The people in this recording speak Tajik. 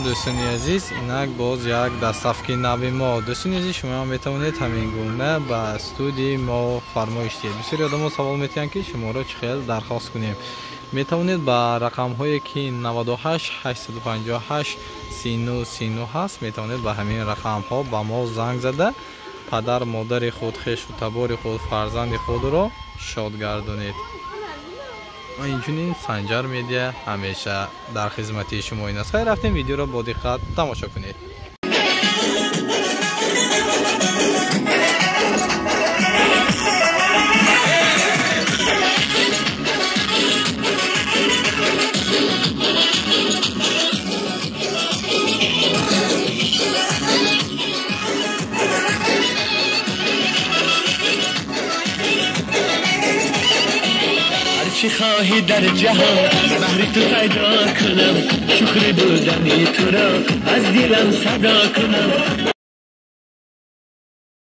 Дӯстони азиз, инак боз як доставки нави мо. Дӯстони азиз, шумо ҳам метавонед ҳамин гуна ба студияи мо фармоиш диҳед. Бисёри одамо савол метиҳанд, ки шуморо чӣ хел дархост кунем. Метавонед ба рақамҳое ки 98 858 39 39 ҳаст, метавонед ба ҳамин рақамҳо ба мо занг зада падар модари худ, хешу табори худ, фарзанди худро шод гардонед. Ва инчунин Санҷар Медиа ҳамеша дар хизмати шумо ин аст. Хайр, рафтем, видеоро бо диққат тамошо кунед. چی خواهی در جهان بهر تو پیدا کنم، شکر بودن تو را از دلم صدا کنم.